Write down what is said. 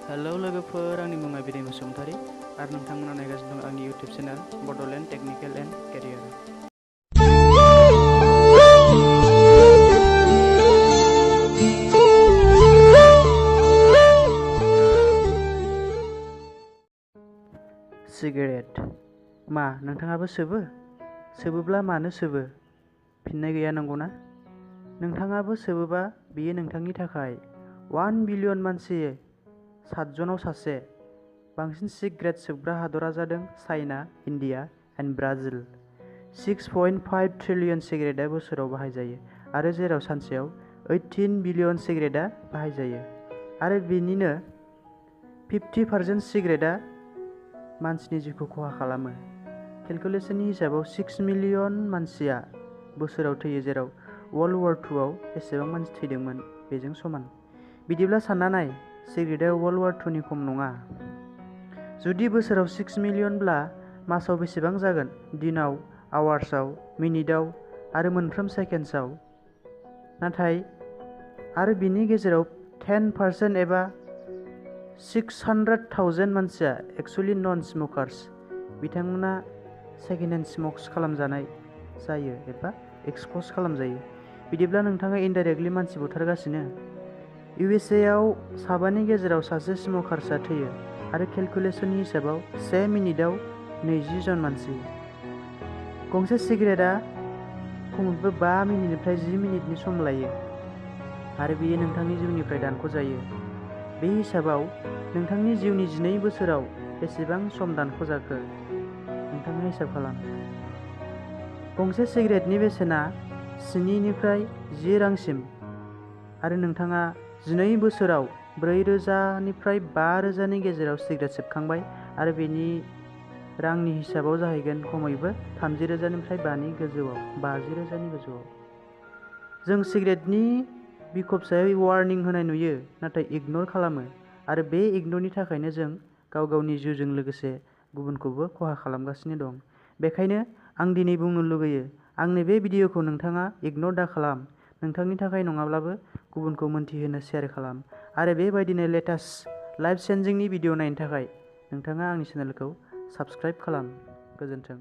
Hello लोगोफोर, आंनि मुङा बिदै बसुमतारी आरो नोंथांमोना नायगासिनो दं आंनि YouTube channel Bodoland technical and career. Cigarette मा नोंथाङाबो सोबो? सोबोब्ला मानो सोबो? फिननाय गैया नंगौना? नोंथाङाबो सोबोबा बेयो नोंथांनि थाखाय 1 बिलियन मानसि 7 जनाव सासे। बांसिन सिगारेट सोबग्रा हादरा जादों China, India and Brazil. 6.5 trillion सिगारेटआ बोसोराव बाहायजायो आरो जेराव सानसेयाव 18 बिलियन सिगारेटआ बाहायजायो आरो बेनिनो 50% सिगारेटआ मानसिनि जिउखौ खहा खालामो। केलकुलेसननि हिसाबाव 6 मिलियन मानसिया बोसोराव थैयो, जेराव वर्ल्ड वार II आव एसेबां मानसि थैदोंमोन बेजों समान। बिदिब्ला सानना नाय, सिगारेटआ वर्ल्ड वार II नि खम नङा। जुदि बोसोराव 6 मिलियनब्ला मासाव बेसेबां जागोन? दिनाव, आवार्सआव, मिनिटआव आरो मोनफ्रोम सेकेन्ड्सआव। नाथाय आरो बिनि गेजेराव 10% एबा 600,000 मानसिया एक्चुअली नन स्मोकार्स। बिथांमोना सेकेन्ड हेन्ड स्मक्स खालामजानाय जायो एबा एक्सप'ज खालामजायो। बिदिब्ला नोंथाङा इनडाइरेक्टलि मानसि बुथारगासिनो। USA आव 7 गेजेराव सासे स्मोकार्सआ थैयो आरो केलकुलेसननि हिसाबाव 1 मिनिटआव 20 जन मानसि। गंसे सिगारेटआ खमैबो 5 मिनिटनिफ्राय 10 मिनिटनि सम लायो आरो बेयो नोंथांनि जिउनिफ्राय दानख'जायो। बे हिसाबाव नोंथांनि जिउनि 12 बोसोराव बेसेबां सम दानख'जाखो नोंथाङा हिसाब खालाम। गंसे सिगारेटनि बेसेना 7 निफ्राय 10 रांसिम आरो नोंथाङा 12 बोसोराव 4,000 निफ्राय 5,000 नि गेजेराव सिगारेट सोबखांबाय आरो बेनि रांनि हिसाबाव जाहैगोन खमैबो 30,000 निफ्राय 50,000 नि गोजौआव। जों सिगारेटनि बिखबसायाव वार्निं होनाय नुयो, नाथाय इगनर खालामो आरो बे इगनरनि थाखायनो जों गाव गावनि जिउजों लोगोसे गुबुनखौबो खहा खालामगासिनो दं। बेखायनो आं दिनै बुंनो लुगैयो, आंनि बे भिडिअखौ नोंथाङा इगनर दाखालाम। नोंथांनि थाखाय नङाब्लाबो गुबुनखौ मोनथिहोनो शेयार खालाम आरो बेबायदिनो लेटेस्ट लाइफ चेन्जिंनि भिडिअ नायनो थाखाय नोंथाङा आंनि चेनेलखौ साबस्क्राइब खालाम। गोजोन्थों।